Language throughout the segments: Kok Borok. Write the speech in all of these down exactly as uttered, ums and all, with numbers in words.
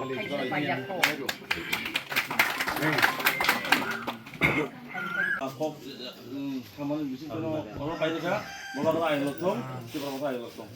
Kok, mm, thamani bising kono oro paidaka, bola kala ayang lokthong, Tipra Motha ayang lokthong.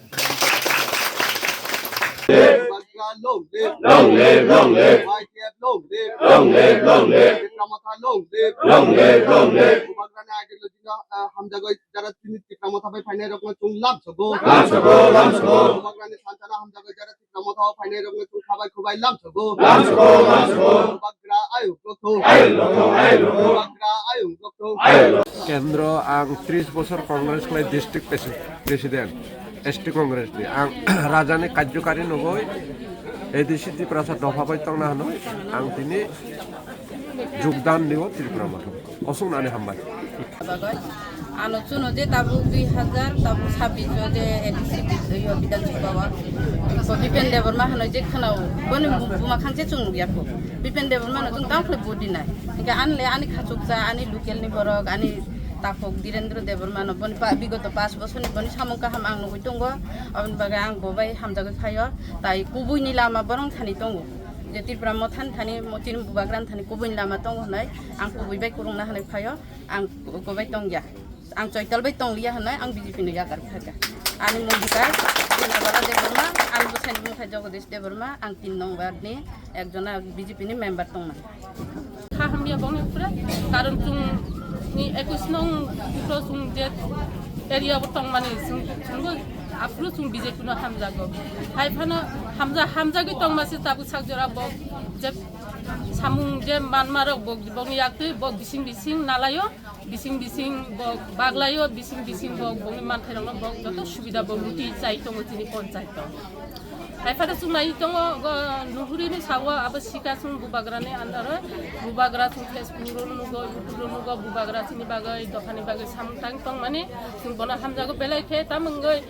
Long live, long live. Y T F long live. Long live, long live. Tipra Motha long live. Long live, long live. Bubagrani ideology no, ah, hamjagwi jara chini Tipra Motha bai phainai rokno chwng lamsogo. Lamsogo, lamsogo. Bubagrani sansano hamjagwi jara Tipra Motha o phainai rokno chwng khabai khubai lamsogo. Lamsogo, lamsogo. Bubagra ayuk rokthong. Ayuk rokthong, ayuk rokthong. Bubagra ayuk rokthong. Ayuk rokthong. Kendro ang tris bosor Congress khlai district presi-, president, S T Congress ni. Ang rajani karjokari nugwi A D C Tiprasa dopha bai tongna hwnwi ang tini jogdan rio Tripura Motha. Osuknani hambai. Bagwi. Ano chuno je tabuk dui hazar tabuk sabbish o je A D C yo Bidhan Sabha o. Bo Bipen Debbarma hwnwi je khwnao. Boni buma khang se chwng nukya kho. Bipen Debbarma no chwng tamo khlai vote dinai. Hingke ani le ani khachuksa, ani local ni borok, ani takhuk Dhirendra Debbarma no boni pa-, bigoto pash bosor ni boni samung kaham ang nugwi tongo. Aboni bagwi ang bo bai hamjagwi phaio. Tai kubui ni lama borong thani tongo. Je Tripura Motha ni thani, mo-, chini Bubagra ni thani kubui ni lama tongo hwnwi ang kubui bai kwrwngna hwnwi phaio. Ang ko-, kobai tongya. Ang Choital bai tongliya hwnwi ang B J P no yakar kha kha. Ani mung bwkha Dinabala Debbarma, ani bwsai ni bwkha Jagadish Debbarma, ang tin nong ward ni ekjona B J P ni member tongmani. Kha hamya bongni pura, karon chwng ni ekus nong pura chwng je area bo tongmani chwng, chwng bo aphuru chwng B J P no hamjago. Hai phano hamja-, hamjagwi tongma se tabuk sak jora bo je samung je manma rok bo bongni yaktwi bo bising bising nalaio. Bising bising bo baglaio, bising bising bo bongni manthairokno bo joto subida bo luti chai tongo chini ponchayat o. Hai phano chwng nai tongo, go nuhuri ni sawo abo sika chwng Bubagra ni under o, Bubagra chwng Facebook ro nugo, YouTube ro nugo, Bubagra chini bagwi, dophani bagwi samung tang tongmani chwng bono hamjago belai khe, tamo wngwi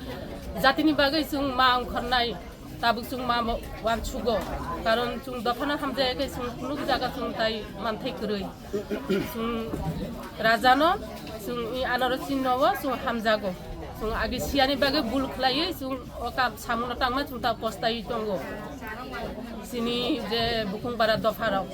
jatini bagwi chwng ma ongkhornai. Tabuk chwng ma bo uansugo, karon chwng dophano hamjaya khe chwng kunuk jaga chwng tai manthai kwrwi. Chwng rajano, chwng i anaro chinno o chwng hamjago. Chwng agi siyani bagwi bul khlaiwi chwng o kam samuno tangma chwng ta postaiwi tongo. Chini je Bukhung Bara dopharok.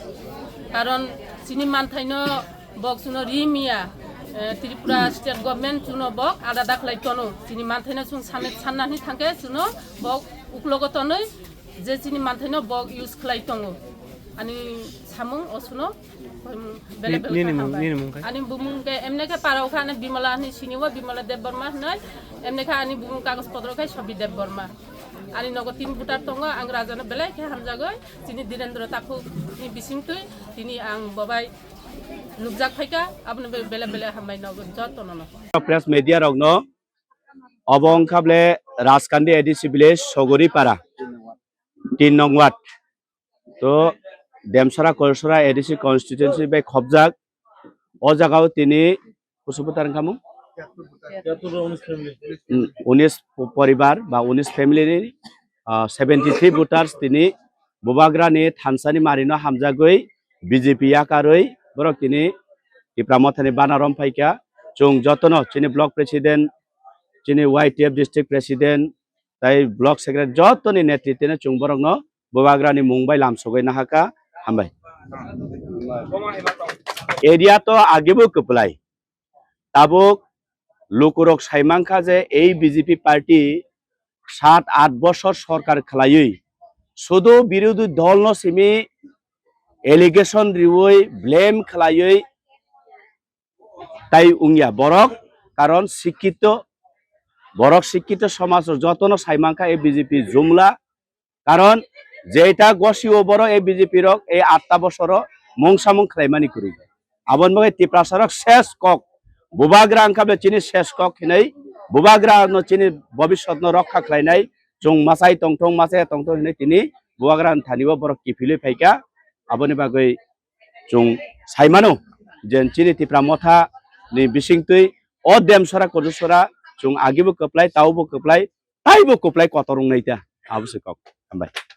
Karon chini manthaino Bok chuno ri miya, eh, Tripura state government chuno bok alada khlai tono. Chini manthaino chwng sanna, sanna hwnwi thangkhe chuno bok uklogo tonwi je chini manthaino bok use khlai tongo. Ani samung o chuno, um, bele Ni-, bele nini kha mung, hambai. Nini mung khe? Ani bumung khe emne khe parao kha ani Bimala hwnwi sini o, Bimala Debbarma hwnwi, emne khe ani bumung kagoj potro khe Sobi Debbarma. Ani nogo tin voter tongo, ang rajano belai khe hamjagwi, chini Dhirendra Takhuk ni bisingtwi tini ang bobai nukjak phaikha, aboni be-, bele bele hambai nogo jotono no. Press media rokno obo wngkha ble Rajkandi A D C village Sogoripara, tin nong ward. To Demsara Korsora A D C constituency bai khobjak. O jagao tini kusu butar wngkha mung? Mm, unis poribar ba unis family ni, ah, seventy three voters tini Bubagra ni thansa ni mari no hamjagwi B J P yakarwi borok tini Tipra Motha ni banner rom phaikha. Chwng jotono chini block president, chini Y T F district president, tai block secretary jotoni netritwno chwng borokno Bubagrani mung bai lamsogwi nahakha. Hambai. Area to agebo kwplai. Tabuk lukurok saimankha je ei B J P party sat at bosor sorkar khwlaiwi sudu birodhi dolno simi allegation riwi blame khwlaiwi tai wngya borok, karon sikkito, borok sikkito somaj rok jotono saimankha ei B J P jumla, karon jeita gosio borok ei B J P rok ei atta bosoro mungsamung khlaimani kwrwi. Aboni bagwi Tiprasa rok ses kok, Bubagra wngkha ble chini ses kok hinwi, Bubagra no chini bobisot no rokha khlainai, chwng machai tongthong, machai tongthong hinwi tini Bubagra ni thani o borok kiphilwi phaikha. Aboni bagwi chwng saimano je chini Tipra Motha ni bisingtwi o Demsora Korsora chwng agibo kwplai, taobo kwplai, taibo kwplai kotor wngnai ta. Abo se kok. Hambai.